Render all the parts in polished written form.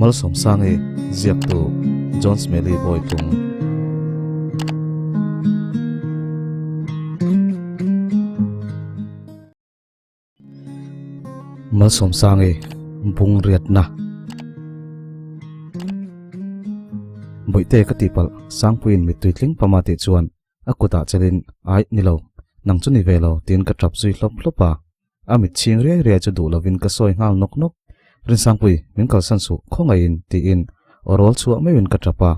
Malsawmsangi ziaktu John Smelly Bawitlung. Malsawmsangi bung riatna Bawihte ka tihpalh Sangpuiin mittui tling pama tih chuan a kutah chelin Aih nilo, nang chu ni ve lo tiin ka tap zui hlawp hlawp a. A mit chhing riai riai chu duh lovin ka sawi nghal nawk nawk. Rinsangpui, min kalsan suh, khawngaihin tiin aw rawl chhuah meuhin ka tap a.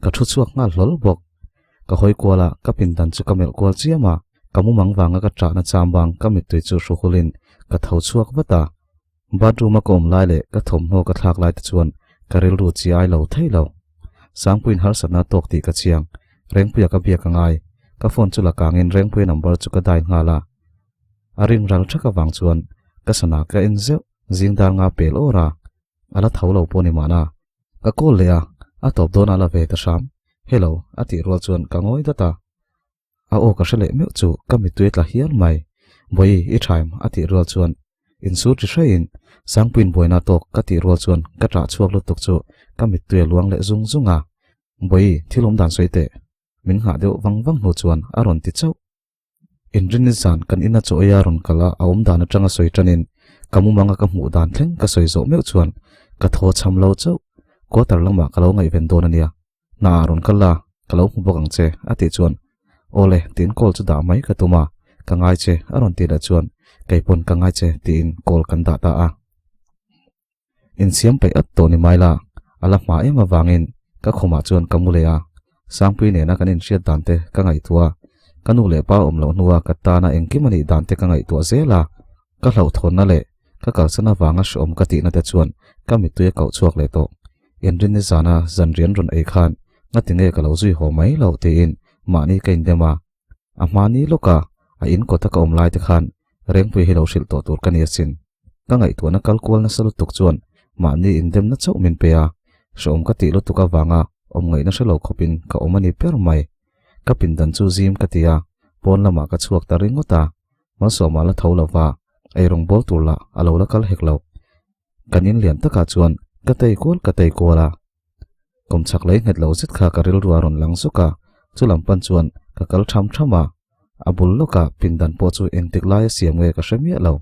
Ka thu chhuak nghal hlawl bawk. Ka hawi kual a, ka pindan chu ka melh kual chiam a, ka mumang vanga ka ṭahna cham bang ka mittui chu hru hulin ka tho chhuak vat a. Bathroom a ka awm lai leh ka thawmhnaw ka thlak lai te chuan ka rilru chi ai lo thei lo. Sangpuiin harsatna tawk tih ka chiang. Rengpuia ka biak a ngai. Ka phone chu la kangin Rengpuia number chu ka dial nghal a. A ring ral ṭhak avang chuan ka sana ka en zeuh zing dar nga pel awr a, a la tho lo pawh ni mahna. Ka call leh a, a tawp dawn a la ve ta hram. Hello, a tih rual chuan ka ngawi dat a. A aw ka hre leh meuh chu ka mittui tla hial mai. Bawi, i thaim, a tih rual chuan insur ti hraiin Sangpuiin buaina tawk ka tih rual chuan ka ṭah chhuak lutuk chu ka mittui a luang leh zung zung a. Bawi, thil awm dan sawi teh. Min nghah deuh vang vang hnu chuan a rawn ti chauh. Inrinni zan kan ina chaw ei a rawn kal a, a awm dan atanga sawi tanin ka mumanga ka hmuh dan thleng ka sawi zawh meuh chuan ka thaw cham lo chauh. Quarter lamah ka lo ngaihven dawn a nia. Hna ah rawn kal la, ka lo hmu bawk ang che, a tih chuan Awle tiin call chu dah mai ka tum a, ka ngai che a rawn tih leh chuan keipawn ka ngai che tiin call kan dah ta a. Insiam peih at tawh ni mai la, a la hma em avangin ka khumah chuan ka mu leh a, Sangpui nena kan inhriat dan te ka ngaihtuah a, ka nu leh pa awm loh hnua ka tana engkim a nih dan te ka ngaihtuah zel a, ka hlauhthawnna leh ka kalsan avanga hreawm ka tihna te chuan ka mittui a kauh chhuak leh tawh. Inrinni zana zanrian rawn ei khan ngati nge ka lo zui haw mai loh tiin mahni ka indem a, A hmani lawka a in kawta ka awm lai te khan Rengpui hi lo hrilh tawh tur ka ni asin. Ka ngaihtuahna kal kual nasa lutuk chuan mahni indemna chauh min pe a, hrehawm ka tih lutuk avanga awm ngaihna hre lo khawpin ka awm a ni ber mai. Ka pindan chu zim ka ti a, pawn lamah ka chhuak ta ringawt a, Malsawma la tho lova eirawng bawl tur lah a lo la kal hek lo. Kan in lian takah chuan ka tei kual ka tei kual a. Kawm chak lei nghet lo zet kha ka rilru a rawn lang zuk a, chu lam pan chuan ka kal tham tham a. A bul lawkah pindan pawh chu engtik laia siam nge ka hre miah lo.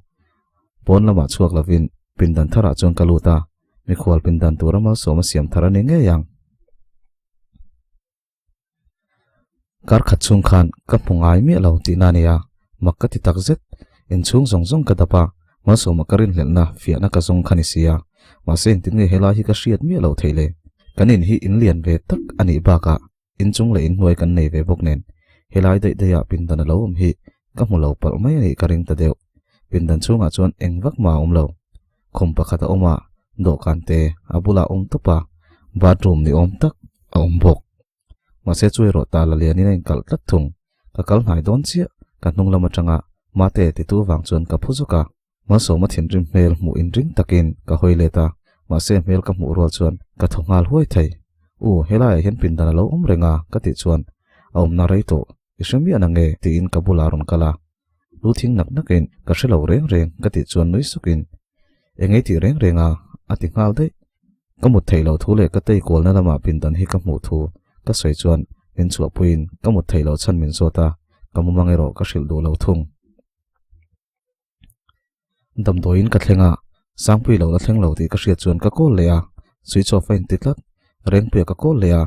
Pawn lamah chhuak lovin pindan tharah chuan ka lut a, mikhual pindan tura malsawm a siam thar a ni ngei ang. Kar khat chhung khan ka hmu ngai miah lo tihna a nia, mak ka ti tak zet. Inchhung zawng zawng ka dap a, malsawma ka rinhlelhna fiahna ka zawng kha ni sia. Mahse engtin nge helai hi ka hriat miah loh theih le? Kan in hi in lian ve tak a nih bakah inchung leh inhnuai kan nei ve bawk nen helai daih daihah pindan a lo awm hi ka hmu lo palh mai a nih ka ring ta deuh. Pindan chhungah chuan eng vak mah a awm lo. Khum pakhat a awm a, dawhkan te a bulah a awm tawp a, bathroom ni awm tak a awm bawk. Mahse chu erawh ta la lianin a inkalh tlat thung. Ka kal hnai dawn chiah, ka hnung lam atanga Mate titu vang chuan ka phu zuk a. Malsawma thinrim hmel hmuh inring takin ka hawi let a, mahse hmel ka hmuh rual chuan ka thaw nghal huai thei. U, helaiah hian pindan a lo awm reng a, ka tih chuan a awmna rei tawh. I hre miah na nge? tiin ka bulah a rawn kal a. Lu thing nak nakin ka hre lo reng reng ka tih chuan nui sukin Eng ei tih reng reng a? a ti nghal daih. Ka mut theih loh thu leh ka tei kualna lamah pindan hi ka hmuh thu ka sawi chuan min chhuahpuiin ka mut theih loh chhan min zawt a, ka mumang erawh ka hrilh duh lo thung. Damdawiin ka thleng a, Sangpui lo la thleng lo tih ka hriat chuan ka call leh a, switch off a inti tlat. Rengpuia ka call leh a,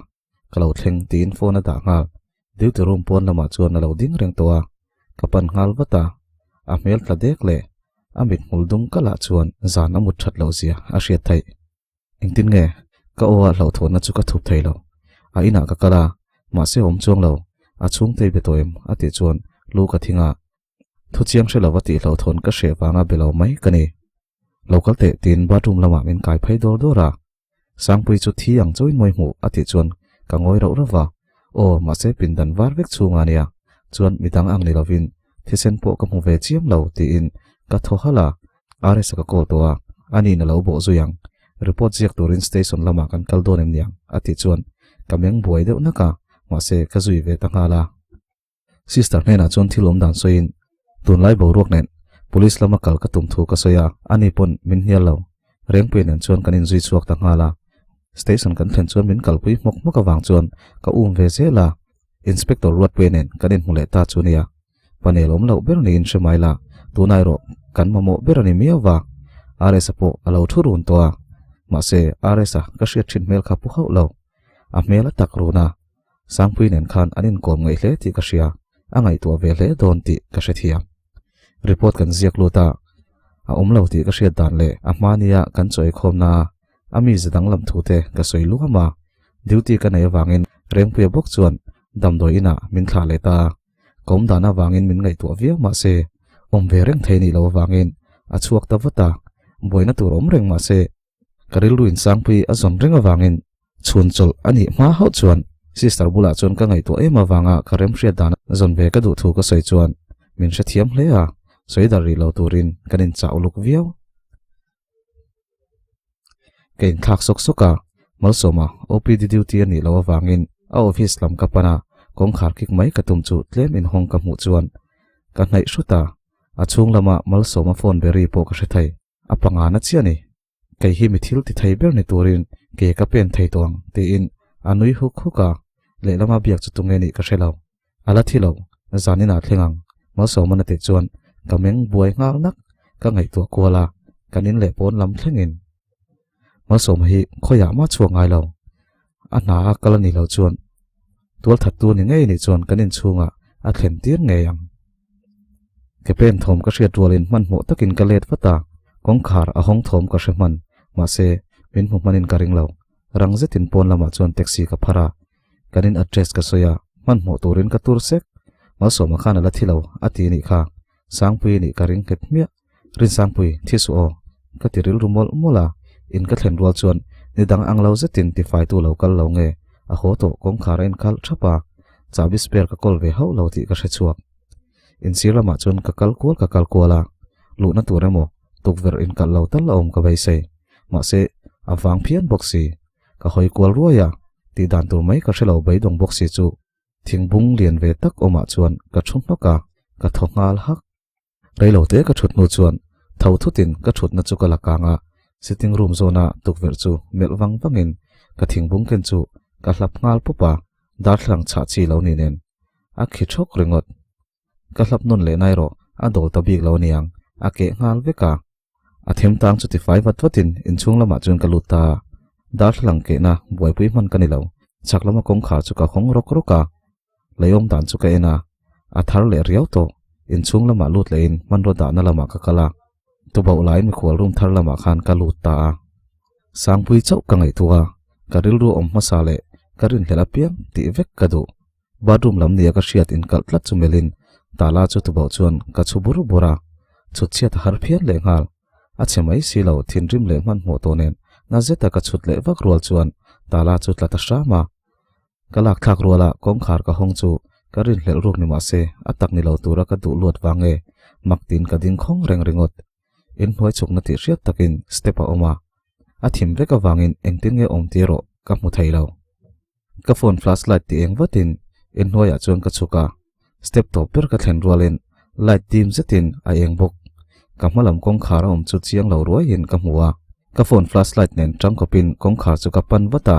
ka lo thleng tiin phone a dah nghal. Duty room pawn lamah chuan a lo ding reng tawh a, ka pan nghal vat a, a hmel tla dek leh a mithmul dum kalah chuan zan a mut that loh zia a hriat theih. Engtin nge ka aw a hlauhthawnna chu ka thup thei lo. A inah ka kal a, mahse awm chuang lo, a chhungte i be tawh em? a tih chuan lu ka thing a, thu chiang hre lova tih hlauhthawn ka hreh vanga be lo mai ka ni. Lo kal teh tiin bathroom lamah min kai phei dawr dawr a, Sangpui chu thi ang chauhin mawi hmuh a tih chuan ka ngawi rauh rauh va, Aw, mahse pindan var vek chhunga nia, chuan midang ang ni lovin thisen pawh ka hmu ve chiam lo tiin ka thaw halh a, RS-a ka call tawh a, aniin a lo bawh zui ang, report ziak turin station lamah kan kal dawn em niang a tih chuan ka meng buai deuh nak a, mahse ka zui ve ta nghal a. Sister hnenah chuan thil awm dan sawiin tunlai boruak nen Police lama kal ka tum thu ka sawi a, ani pawn min hnial lo. Rengpui nen chuan kan inzui chhuak ta nghal a. Station kan thlen chuan min kalpui hmawk hmawk avang chuan ka um ve zel a, Inspector Ruatpuia nen kan inhmu leh ta chu nia. Panel awm loh ber niin hre mai la, tunah erawh kan mamawh ber a ni miau va. RS-a pawh a lo thu run tawh a, mahse RS-a ka hriat thin hmel kha pu hauh lo. A hmel a tak run a, Sangpui nen khan an inkawm ngaih hle tih ka hria, a ngaihtuah ve hle dawn tih ka hrethiam. Report kan ziak lut a, a awm lo tih ka hriat dan leh a hma nia kan chawikhawmna a a mi za danglam thu te ka sawi luam a, duty ka nei avangin Rengpuia bawk chuan damdawi inah min thlah leh ta a, ka awm dan avangin min ngaihtuah viau mahse awm ve reng thei nih loh avangin a chhuak ta vat a, buaina tur awm reng mahse ka rilru in Sangpui a zawn reng avangin chhun chawlh a nih hma hauh chuan sister bulah chuan ka ngaihtuah em avanga ka remhriat dan zawn ve ka duh thu ka sawi chuan min hrethiam hle a, sawi dar rih lo turin kan inchah uluk viau. Ka inthlak sawk sawk a, Malsawma OPD duty a nih loh avangin a office lam ka pan a, kawngkhar kik mai ka tum chu tlem inhawng ka hmuh chuan ka hnaih hrut a, a chhung lama Malsawma phone beri pawh ka hre thei, a panga na chiah a ni. Kei hi mi thil ti thei ber ni turin ke ka pen thei tawh ang tiin a nui huk huk a, lehlama biak chu tunge nih ka hre lo. A la thi lo, zanin ah thleng ang, Malsawmana tih chuan ka meng buai nghal nak, ka ngaihtuah kual a, kan in leh pawn lam thlengin. Malsawma hi khawiah mah chhuak ngai lo, a hna a kal a nih loh chuan tualthattu ni ngei nih chuan kan inchhungah a thlen tir ngei ang. Ke pen thawm ka hriat rualin hmanhmawh takin ka let vat a, kawngkhar a hawng thawm ka hre hman, mahse min hmu hmanin ka ring lo, rang zetin pawn lamah chuan taxi ka phar a, Kan in address ka sawi a, hmanhmawh turin ka tur sek. Malsawma khan a la thi lo, a ti nih kha. Sangpui nih ka ring nghet hmiah. Rinsangpui, thi suh aw. Ka ti rilru mawlh mawlh a, in ka thlen rual chuan ni dang ang lo zetin tifaitu lo kal lo nge, a haw tawh kawngkhar a inkhal thap a, chahbi spare ka kawl ve hauh lo tih ka hre chhuak. Insir lamah chuan ka kal kual ka kal kual a, luhna tur emaw tukverh inkalh lo tal a awm ka beisei. Mahse, a vang phian bawk si. Ka hawi kual ruai a, tih dan tur mai ka hre lo beidawng bawk si chu thingbung lian ve tak awmah chuan ka thu hnawk a, ka thaw nghal hak. Reilo te ka thut hnu chuan tho thutin ka thutna chu ka la kang a, sitting room zawna tukverh chu melh vang vangin ka thingbung ken chu ka hlap nghal pawp a, darthlalang chhah chi lo ni nen a khi thawk ringawt. Ka hlap nawn leh nai rawh, a dawl ta bik lo aniang, a keh nghal vek a. A them tang chu tifai vat vatin inchhung lamah chuan ka lut ta a, darthlalang kehna buaipui hman ka ni lo. Chhak lama kawngkhar chu ka hawng rawk rawk a, leiawm dan chu ka en a, a thar leh riau tawh. Inchhung lamah lut lehin hmanraw dahna lamah ka kal a, tubauh laiin mikhual room thar lamah khan ka lut ta a. Sangpui chauh ka ngaihtuah a, ka rilru awm hmasa leh ka rinhlelh apiang tih vek ka duh. Bathroom lam nia ka hriat inkalh tlat chu melhin tala chu tubauh chuan ka chhu bur bur a, chhut chhiat a har phian leh nghal. A chhe mai si lo, thinrim leh hmanhmawh tawh nen na zeta ka chhut leh vak rual chuan tala chu tla ta hram a. Ka lak thlak ruala kawngkhar ka hawng chu ka rinhlelh ruk ni mah se a tak ni lo tura ka duh luat vang nge mak tiin ka ding khawng reng ringawt. Inhnuai chhukna tih hriat takin step a awm a, a thim vek avangin engtin nge awm tih erawh ka hmu thei lo. Ka phone flashlight ti eng vatin inhnuaiah chuan ka chhuk a, step tawp ber ka thlen rualin light dim zetin a eng bawk. Ka hma lam kawngkhar a awm chu chiang lo ruaiin ka hmu a, ka phone flashlight nen tangkawpin kawngkhar chu ka pan vat a,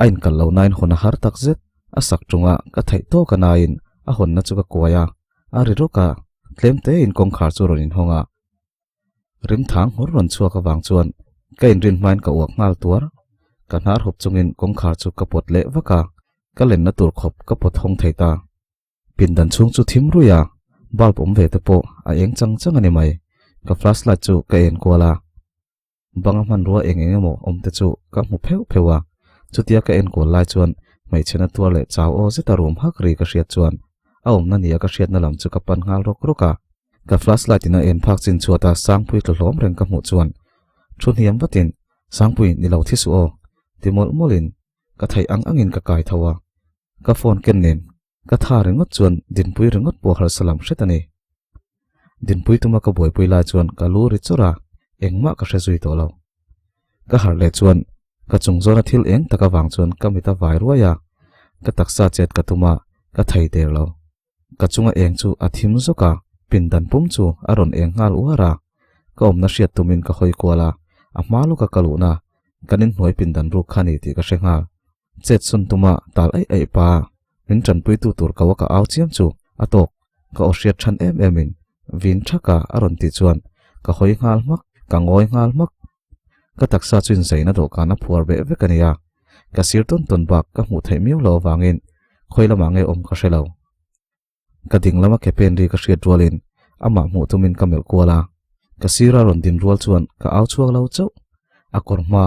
a inkalh lo nain hawn a har tak zet. A sak chunga ka theih tawk a nain a hawnna chu ka kuai a, a ri rawk a, tlem tein kawngkhar chu rawn inhawng a. Rimthang hmur rawn chhuak avang chuan ka inrin hmain ka uak nghal tuar. Ka hnar hup chungin kawngkhar chu ka pawt leh vak a, ka lenna tur khawp ka pawt hawng thei ta. Pindan chhung chu thim ruih a, bulb awm ve te pawh a eng chang chang a ni mai. Ka flashlight chu ka en kual a, banga hmanrua eng eng emaw awm te chu ka hmu pheuh pheuh a. Chutia ka en kual lai chuan hmeichhe na tuar leh chau aw zeta rum hak ri ka hriat chuan a awmna nia ka hriatna lam chu ka pan nghal rawk rawk a. Ka flashlight in a en phak chin chhuat a Sangpui tlu hlawm reng ka hmuh chuan thu hniam vatin, Sangpui, ni lo thi suh aw, ti mawlh mawlhin ka theih ang angin ka kai tho a. Ka phone ken nen ka tha ringawt chuan Dinpui ringawt pawh harsa lam hret a ni. Dinpui tuma ka buaipui lai chuan ka lu ri chawrh a, engmah ka hre zui tawh lo. Ka harh leh chuan ka chung zawna thil eng tak avang chuan ka mit a vai ruai a, ka taksa chet ka tum a, ka thei der lo. Ka chunga eng chu a thim zawk a, pindan pum chu a rawn eng nghal uar a. Ka awmna hriat tumin ka hawi kual a, a hma lawka ka luhna. Kan inhnuai pindan ruk kha ni tih ka hre nghal. Chet sawn tuma tal aih aih pa min tanpuitu tur ko a ka au chiam chu a tawk. Ka aw hriat than em em in vin thaka a rawn tih chuan ka hawi nghal hmak, ka ngawi nghal hmak. Ka taksa chu inzaina dawhkan a phuar beh vek a nia. Ka sir tawn tawn bak ka hmuh theih miau lo avangin khawi lamah nge awm ka hre lo. Ka ding lama ke pen ri ka hriat rualin amah hmuh tumin ka melh kual a, ka sira rawn din rual chuan ka au chhuak lo chauh. A kawr hma,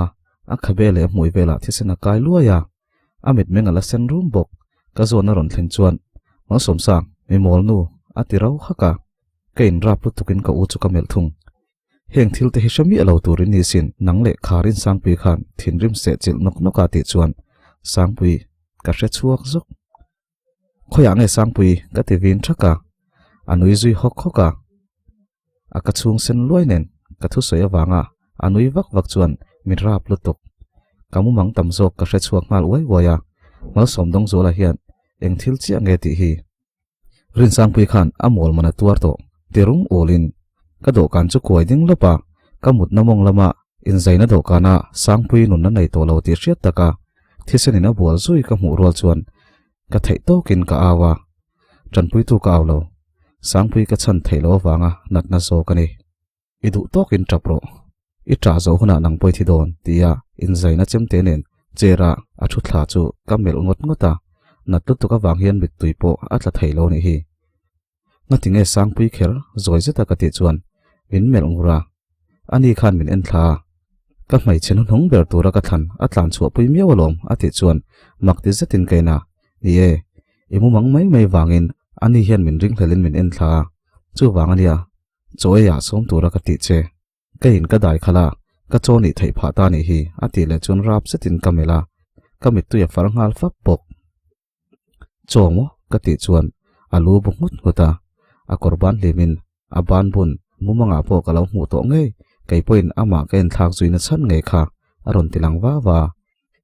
a khabe leh a hmui velah thisen a kai luai a, a mitmeng a la sen rum bawk. Ka zawn a rawn thlen chuan, Malsawmsang, mi mawl nu, a ti rau hak a. Ka inrap lutukin ka u chu ka melh thung. Heng thil te hi hre miah lo turin ni sin, nang leh Kharin Sangpui khan thinrim sehchilh nawk nawk a tih chuan Sangpui ka hre chhuak zawk. Khawiah nge Sangpui ka ti vin thak a, a nui zui hawk hawk a. A ka chhung sen luai nen ka thusawi avanga a nui vak vak chuan min rap lutuk. Ka mumang tam zawk ka hre chhuak nghal uai uai a, Malsawm Dawngzuala hian eng thil chiah nge tih hi Rinsangpui khan a mawl man a tuar tawh ti rum ulin ka dawhkan chu kuai ding lawp a, ka mutna mawng lama inzaina dawhkana Sangpui nunna nei tawh lo tih hriat taka thisenin a bual zui ka hmuh rual chuan ka theih tawkin ka au a, tanpuitu ka au lo, Sangpui ka chhan theih loh avanga natna zawk a ni. I duh tawkin tap rawh. I ṭah zawh hunah nang pawh i thi dawn, tia inzaina chemte nen chair-a a thu thla chu ka melh ngawt ngawt a, nat lutuk avang hian mittui pawh a tla thei lo nih hi. Ngatinge Sangpui kher zawi zeta ka tih chuan min melh ngur a, ani khan min en thla a, ka hmeichhe hnuhnung ber tura ka thlan a tlan chhuahpui miau alawm a tih chuan mak ti zetin ka en a, ni e, i mumang mai mai vangin ani hian min ringhlelin min en thla a, chuvang ania Chaw eiah sawm tura ka tih che. Ka in ka dai khalh a, ka chaw nih theih phah ta nih hi, a tih leh chuan rap zetin ka melh a, ka mittui a far nghal fap bawk. Chaw maw? ka tih chuan a lu bu nghut nghut a, a kawr ban hlimin a ban bun mumangah pawh ka lo hmuh tawh ngei, kei pawhin amah ka inthlak zui na chhan ngei kha a rawn ti lang va va.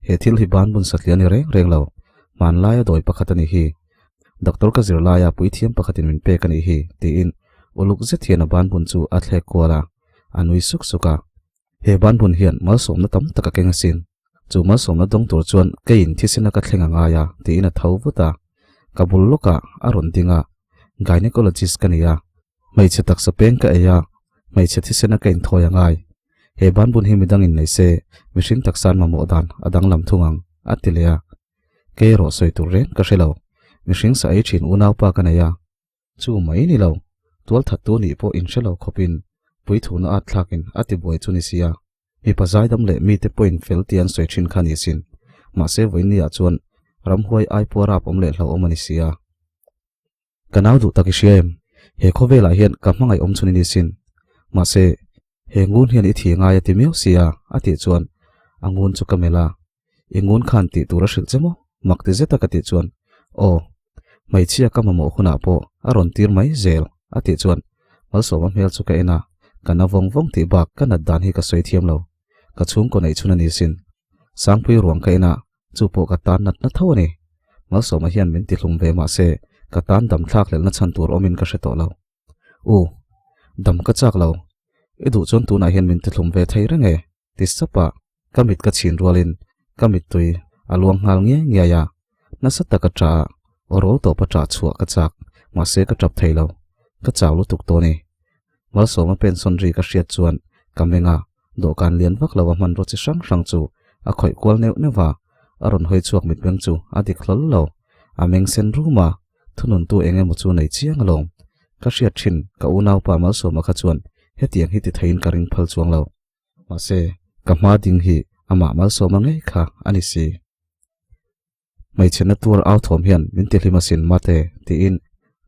He thil hi ban bun satliah a ni reng reng lo, hmanlaia dawi pakhat a nih hi. Doctor ka zir laia puithiam pakhatin min pek a nih hi, tiin uluk zet hian a ban bun chu a thlek kual a, a nui suk suk a. He ban bun hian malsawmna tam tak a keng asin. Chu malsawmna dawng tur chuan keiin thisena ka thleng a ngai a, tiin a tho vut a. Ka bul lawkah a rawn ding a, Gynecologist ka ni a, hmeichhe taksa peng ka ei a, hmeichhe thisena ka inthawi a ngai. He banbun hi midang in nei se, mihring taksa an mamawh dan a danglam thung ang, a ti leh a. Kei erawh sawi tur reng ka hre lo. Mihring sa ei thin unaupa ka nei a. Chu mai ni lo, tualthattu nih pawh in hre lo khawpin puithuna at thlakin a ti buai chu ni sia. Mipa zaidam leh mite pawhin fel tia an sawi thin kha ni sin. Mahse vawiinniah chuan ramhuai ai pawh rap awm leh hlauhawm a ni sia. Ka nau duh tak i hria em? He khawvelah hian ka hmangaih awm chhun i ni sin. Mahse, he ngun hian i thi ngai a ti miau sia, a tih chuan a ngun chu ka melh a. I ngun khan tih tur a hrilh che maw? Mak ti zeta ka tih chuan, Aw, hmeichhia ka mamawh hunah pawh a rawn tir mai zel, a tih chuan Malsawma hmel chu ka en a, ka na vawng vawng tih bak ka nat dan hi ka sawi thiam lo. Ka chhungkaw neih chhun a ni sin. Sangpui ruang ka en a, Chu pawh ka tan natna tho a ni. Malsawma hian min tihlum ve mah se, ka tan dam thlak hlelhna chhan tur awmin ka hre tawh lo. U, dam ka chak lo. I duh chuan tunah hian min tihlum ve thei reng e, ti sap a, ka mit ka chhin rualin ka mittui a luang nghal ngiai ngiai a. Nasa taka ṭah a, aw rawl tawpa ṭah chhuah ka chak, mahse ka ṭap thei lo. Ka chau lutuk tawh a ni. Malsawma pension ri ka hriat chuan ka meng a, dawhkan lian vak lo a hmanraw chi hrang hrang chu a khawih kual neuh neuh a, a rawn hawi chhuak mitmeng chu a dik hlawl lo. A meng sen rum a, thununtu eng emaw chu nei chiang alawm. Ka hriat thin ka unaupa Malsawma kha chuan hetiang hi ti theiin ka ring phal chuang lo. Mahse, ka hma ding hi amah Malsawma ngei kha a ni si. Hmeichhe na tuar au thawm hian min ti hlim asin mate tiin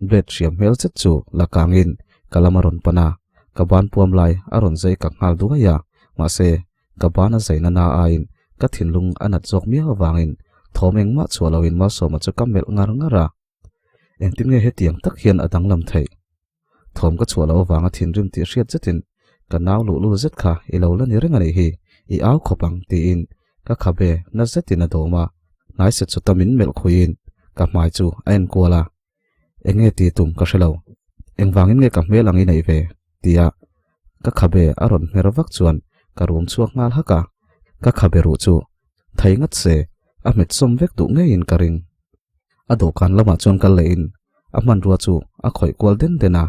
blade hriam hmel zet chu la kangin ka lam a rawn pan a, ka ban puam lai a rawn zai ka nghal duai a, mahse ka ban a zai na na aiin ka thinlung a nat zawk miau avangin thawm engmah chhuah loin Malsawma chu ka melh ngar ngar a. Engtin nge hetiang tak hian a danglam theih? Thawm ka chhuah loh avanga thinrim tih hriat zetin ka nau luhlul zet kha i lo la ni reng a nih hi, i au khawp ang tiin ka khabe na zetin a dawm a, hnai set chuta min melh khuiin ka hmai chu a en kual a, Eng nge ti tum ka hre lo, engvangin nge ka hmel ang i neih ve? tia ka khabe a rawn hmer vak chuan ka rum chhuak nghal hak a. Ka khabe ruh chu thei ngat se a hmet sawm vek duh ngeiin ka ring. A dawhkan lamah chuan kal leh in a hmanrua chu a khawih kual den den a,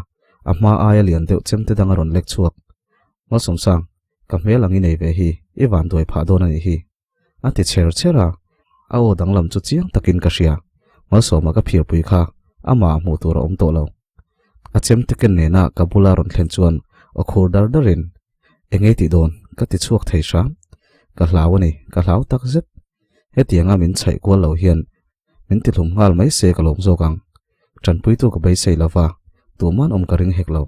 a hma aia lian deuh chemte dang a rawn lek chhuak. Malsawmsang, ka hmel ang i nei ve hi i van duai phah dawn a nih hi. A ti chher chher a, a aw danglam chu chiang takin ka hria. Malsawma ka phirpui kha amah ah hmuh tur a awm tawh lo. A chemte ken nena ka bula rawn thlen chuan aw khur dar darin, Eng ei tih dawn? ka ti chhuak thei hram. Ka hlau a ni, ka hlau tak zet. Hetianga min chhaih kual lo hian min ti hlum nghal mai se ka lawm zawk ang. Tanpuitu ka beisei lo va, tuman awm ka ring hek lo.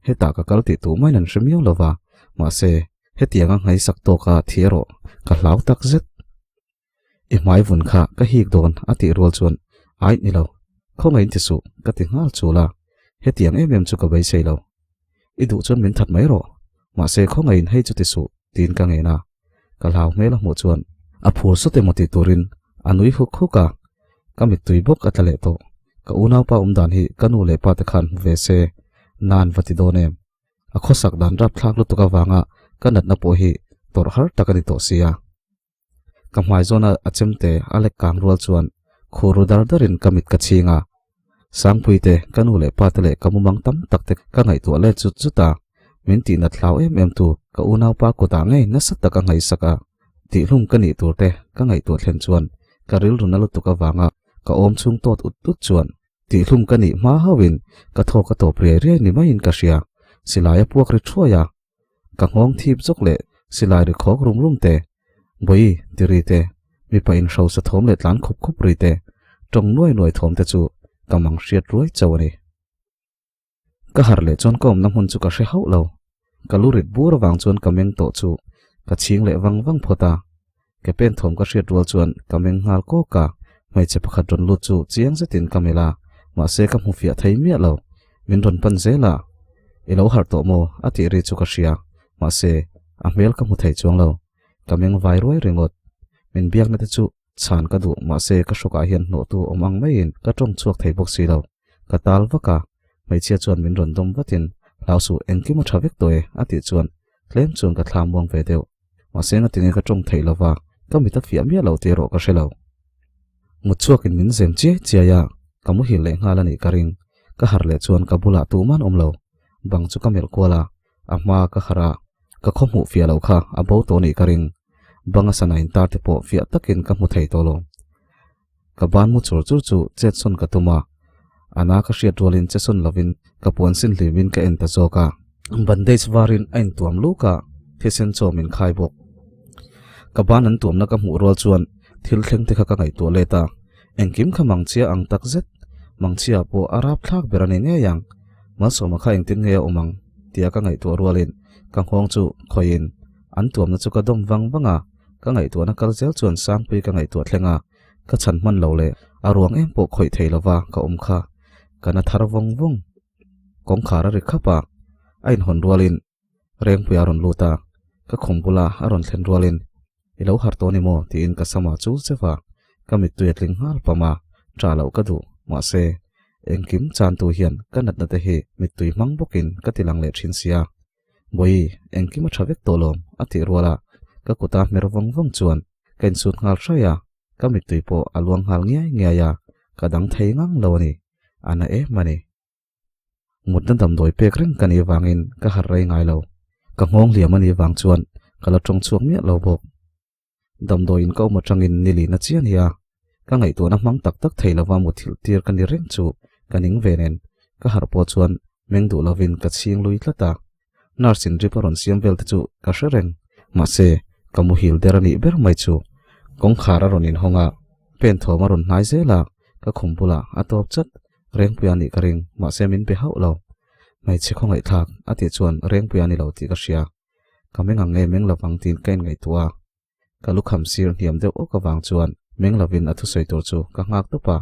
Hetah ka kal tih tumain an hre miau lo va, mahse, hetianga nghaisak tawka thi erawh ka hlau tak zet. I hmai vun kha ka hik dawn a tih rual chuan Aih ni lo, khawngaih ti suh ka ti nghal chul a, hetiang em em chu ka beisei lo. I duh chuan min that mai rawh, mahse khawngaihin hei chu ti suh tiin ka ngen a, ka hlau hmel a hmuh chuan a phur sawt emaw tih turin a nui huk huk a, ka mittui bawk a tla leh tawh. Ka unaupa awm dan hi ka nu leh pa te khan hmu ve se nan va ti dawn em? A khawsak dan rapthlak lutuk avanga ka natna pawh hi tawrh har tak a ni tawh sia. Ka hmai zawna a chemte a lek kang rual chuan khur ru dar darin ka mit ka chhing a. Sangpui te, ka nu leh pa te leh ka mumang tam tak te ka ngaihtuah let zut zut a. Min tihnat hlau em em tu ka unaupa kutah ngei nasa tak a ngaihsak a. Tihhlum ka nih tur te ka ngaihtuah thlen chuan ka rilru na lutuk avanga ka awm chhung tawt ut ut chuan tihhlum ka nih hma hauhin ka thawk a tawp riai riai ni maiin ka hria. Silai a puak ri thuai a. Ka nghawng thip zawk leh silai ri khawk rum rum te, Bawi ti ri te, mipa inhrosa thawm leh tlan khup khup ri te, tawng nuai nuai thawm te chu ka mang hriat ruai chauh a ni. Ka harh leh chuan ka awmna hmun chu ka hre hauh lo. Ka lu rit bur avang chuan ka meng tawh chu ka chhing leh vang vang phawt a. Ke pen thawm ka hriat rual chuan ka meng nghal kawk a, hmeichhe pakhat rawn lut chu chiang zetin ka melh a, mahse ka hmu fiah thei miah lo. Min rawn pan zel a, I lo harh tawh maw? a tih ri chu ka hria, mahse a hmel ka hmu thei chuang lo. Ka meng vai ruai ringawt. Min biakna te chu chhan ka duh, mahse ka hrawkah hian hnawhtu awm ang maiin ka tawng chhuak thei bawk si lo. Ka tal vak a, hmeichhia chuan min rawn dawm vatin, Hlau suh, engkim a tha vek tawh e, a tih chuan tlem chuan ka thla muang ve deuh. Mahse ngatinge ka tawng theih lova, ka mit a fiah miah lo tih erawh ka hre lo. Mut chhuakin min zem chiai chiai a, ka muhil leh nghal a nih ka ring. Ka harh leh chuan ka bulah tuman awm lo. Bang chu ka melh kual a, a hma ka harh a, ka khaw hmuh fiah loh kha a bo tawh nih ka ring. Bang a sana intar te pawh fiah takin ka hmu thei tawh lo. Ka ban mu chur chur chu chet sawn ka tum a, a na ka hriat rualin che sawn lovin ka puan sin hlimin ka en ta zawk a. Bandage varin a intuam luk a, thisen chaw min khai bawk. Ka ban an tuamna ka hmuh rual chuan thil thleng te kha ka ngaihtuah let a, engkim kha mangchhia ang tak zet, mangchhia pawh a rapthlak ber a ni ngei ang. Malsawma kha engtin nge a awm ang tia ka ngaihtuah rualin ka nghawng chu khawihin an tuamna chu ka dawm vang vang a. Ka ngaihtuahna kal zel chuan Sangpui ka ngaihtuah thleng a, ka chhan hman lo leh a ruang em pawh khawih thei lova ka awm kha ka na thar vawng vawng. Kawngkhar a ri khap a, a inhawn rualin Rengpui a rawn lut a, ka khum bula a rawn thlen rualin I lo harh tawh ni maw? tiin ka sama chul cheuh a, ka mittui a tling nghal pam a, ṭah loh ka duh, mahse engkim chantu hian ka natna te hi mittui hmang bawkin ka ti lang leh ṭhin sia. Bawi, engkim a tha vek tawh lawm, a tih rual a, ka kuta hmer vawng vawng chuan ka insut nghal hraih a, ka mittui pawh a luang nghal ngiai ngiai a, ka dang thei ngang lo a ni, a na em a ni. Mutna damdawi pek reng ka nih vangin ka harh rei ngai lo, ka nghawng hliam a nih vang chuan ka la tawng chhuak miah lo bawk. Damdawiin ka awm atangin ni lina chian hi a, ka ngaihtuahna hmang tak tak thei lova muthilh tir ka ni reng chu ka ning ve nen, ka harh pawh chuan meng duh lovin ka chhing lui tlat a. Nurse in drip a rawn siam vel te chu ka hre reng, mahse ka muhil der a nih ber mai chu. Kawngkhar a rawn inhawng a, pen thawm a rawn hnai zel a, ka khum bulah a tawp chat, Rengpuia nih ka ring, mahse min pe hauh lo. Hmeichhe khawngaihthlak a tih chuan Rengpuia ni lo tih ka hria. Ka meng ang nge meng lovang tiin ka inngaihtuah a, ka lukham sir hniam deuh awk avang chuan meng lovin a thusawi tur chu ka nghak tawp a.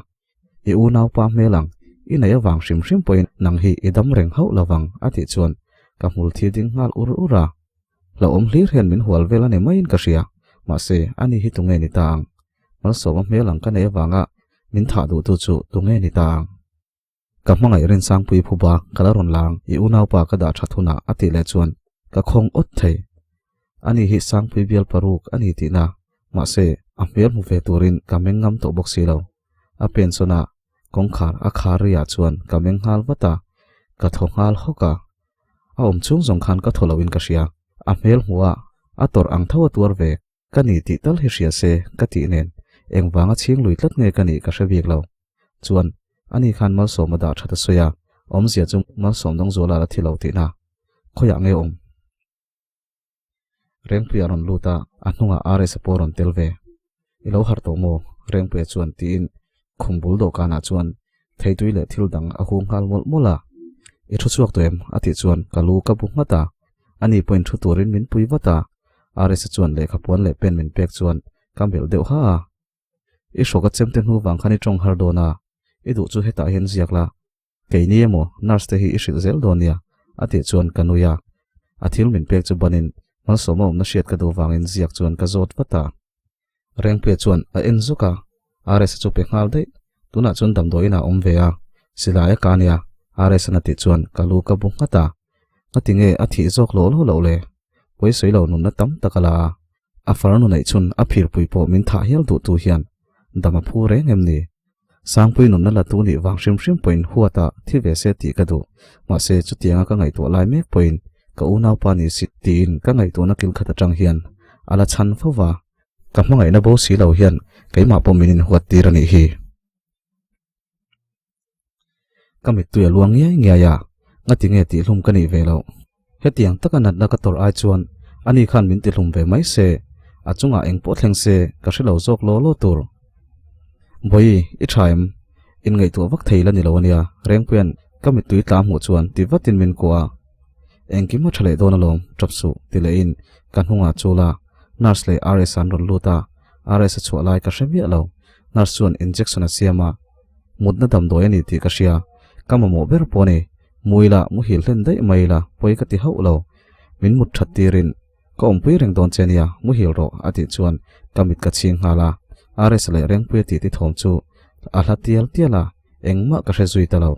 I unaupa hmel ang, i neih avang hrim hrim pawhin nang hi i dam reng hauh lovang a tih chuan ka hmul thi ding nghal ur ur a. Hlauhawm hlir hian min hual vel a ni maiin ka hria, mahse ani hi tunge ni ta ang? Malsawma hmel ang ka neih avanga min thah duhtu chu tunge ni ta ang? Ka hmangaih Rinsangpui phuba ka la rawn lang, i unaupa ka dah that hunah a tih leh chuan ka khawng awt thei. Ani hi Sangpui bial paruk a ni tihna, mahse a hmel hmu ve turin ka meng ngam tawh bawk si lo. A pensawn a, kawngkhar a khar riah chuan ka meng nghal vat a, ka thaw nghal hawk a. A awm chhung zawng khan ka thaw loin ka hria. A hmel hmuh a, a tawrh ang tho a tuar ve. Ka ni tih tal hi hria se ka tih nen engvanga chhing lui tlat nge ka nih ka hre bik lo. Chuan, ani khan Malsawm a dah that a sawi a, awmzia chu Malsawm dawngzuala la thi lo tihna. Khawiah nge awm? Rengpuia a rawn lut a, a hnungah RS a pawh a rawn tel ve. I lo harh tawh maw? Rengpuia chuan tiin khum bul dawhkanah chuan theitui leh thil dang a hung nghal mawlh mawlh a. I thu chhuak tawh em? a tih chuan ka lu ka bu nghat a. Ani pawhin thu turin min pui vat a. RS-a chuan lehkha puan leh pen min pek chuan ka melh deuh ha a. I hrawk a chemte hnu vang khan i tawng har dawn a, i duh chu hetah hian ziak la. Keini emaw nurse te hi i hrilh zel dawn nia, a tih chuan ka nui a. A thil min pek chu banin malsawm a awmna hriat ka duh vangin ziak chuan ka zawt vat a. Rengpuia chuan a en zuk a, RS-a chu pe nghal daih. Tunah chuan damdawiin ah a awm ve a, silai a ka nia, RS-a'n a tih chuan ka lu ka bu nghat a. Ngatinge a thih zawk lawh lawh loh le? Pawisawi lo nunna tam tak a la a, a farnu neih chhun a phirpui pawh min thah hial duhtu hian dam a phu reng em ni? Sangpui nunna la tu nih vang hrim hrim pawhin huata thi ve se tih ka duh. Mahse, chutianga ka ngaihtuah lai mek pawhin ka unaupa ni si tiin ka ngaihtuahna kil khat atang hian a la chhan fo va. Ka hmangaihna bo si lo hian keimah pawh min inhuat tir a nih hi. Ka mittui a luang ngiai ngiai a, ngatinge tihhlum ka nih ve loh. Hetiang taka natna ka tawrh ai chuan ani khan min tihlum ve mai se, a chungah eng pawh thleng se ka hre lo zawk law law tur. Bawihi, i tha em? Inngaihtuah vak thei la ni lo ania, Rengpuia'n ka mittui tla hmuh chuan ti vatin min kuah a. Engkim a tha leh dawn alawm, tap suh, ti lehin ka hnungah chul a, nurse leh RS an rawn lut a, RS a chhuah lai ka hre miah lo. Nurse chuan injection a siam a, mutna damdawi a ni tih ka hria, ka mamawh ber pawh a ni. Muila, muhil hlen daih mai ila, pawi ka ti hauh lo. Min mut that tirin, Ka awmpui reng dawn che nia, muhil rawh, a tih chuan ka mit ka chhing nghal a. RS leh Rengpuia tih ti thawm chu a hla tial tial a, engmah ka hre zui ta lo.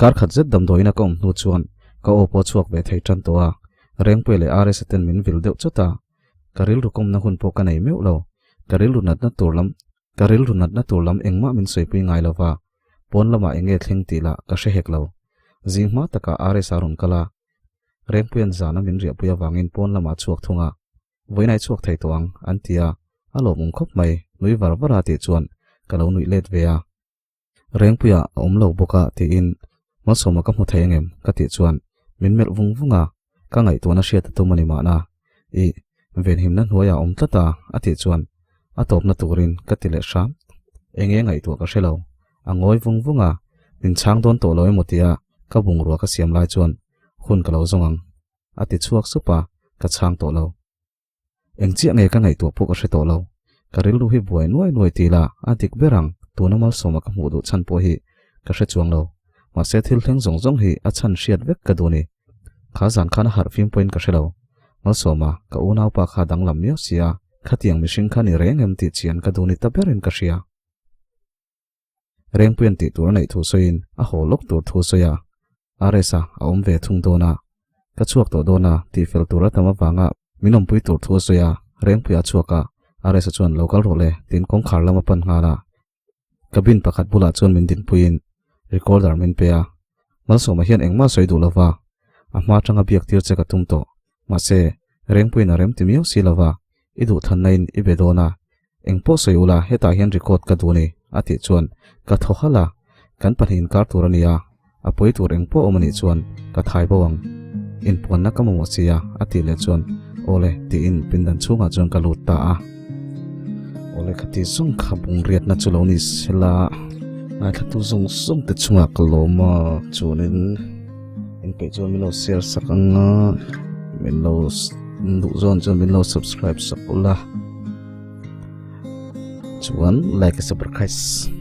Kar khat zet damdawiin a ka awm hnu chuan ka aw pawh a chhuak ve thei tan tawh a. Rengpuia leh RS-a ten min vil deuh chawt a, ka rilru kawmna hun pawh ka nei meuh lo. Ka rilru natna tur lam Ka rilru natna tur lam engmah min sawipui ngai lo va, pawn lamah eng nge thleng tih lah ka hre hek lo. Zing hma takah RS a rawn kal a, Rengpuia'n zana min riahpui avangin pawn lamah a chhuak thung a, Vawiin a i chhuak thei tawh ang, an ti a, a lawmawm khawp mai, nui var var a tih chuan ka lo nuih let ve a. Rengpuia a awm lo bawk a tiin Malsawma ka hmu thei angem ka tih chuan min melh vung vung a, ka ngaihtuahna hriat a tum a ni mahna. Ih, venhimna hnuaiah a awm tlat a a tih chuan a tawpna turin ka ti leh hram. Enge ngaihtuah ka hre lo. A ngawi vung vung a, min chhang dawn tawh lo emaw tia ka bungrua ka siam lai chuan hun ka lo zawng ang a ti chhuak sup a, ka chhang tawh lo. Eng chiah nge ka ngaihtuah pawh ka hre tawh lo. Ka rilru hi buai nuai nuai ti ila a dik ber ang, tuna malsawma ka hmuh duh chhan pawh hi ka hre chuang lo. Mahse thil thleng zawng zawng hi a chhan hriat vek ka duh ni. Kha zan khan a harh fim pawhin ka hre lo. Malsawma, ka unaupa kha danglam miau si a, khatiang mihring kha ni reng em tih chian ka duh ni ta berin ka hria. Rengpuian tih tur a neih thu sawiin a haw lawk tur thu sawi a, RS-a a awm ve thung dawn a, ka chhuak tawh dawn a tih fel tur a tam avanga min awmpui tur thu a sawi a, Rengpuia a chhuak a, RS-a chuan lo kal rawh le tiin kawngkhar lam a pan nghal a, cabin pakhat bulah chuan min dinpuiin recorder min pe a, Malsawma hian engmah sawi duh lova, a hma atanga biak tir che ka tum tawh, mahse Rengpuiin a rem ti miau si lova, i duhthlanna in i be dawn a, Eng pawh sawi ula, hetah hian record ka duh a ni, a tih chuan ka thaw halh a, kan pahnih inkar tur a ni a, a pawi tur eng pawh awm a nih chuan ka thai bo ang. Inpuanna ka mamawh si a, a tih leh chuan aw le tiin pindan chhungah chuan ka lut ta a. Aw le ka ti zawng kha bungriatna chu lo ni sela, ngaithlatu zawng zawng te chungah ka lawm a, chuanin inpeih chuan min lo share sak ang a, min lo duh zawn chuan min lo subscribe sak ula. Chuan like a subscribe.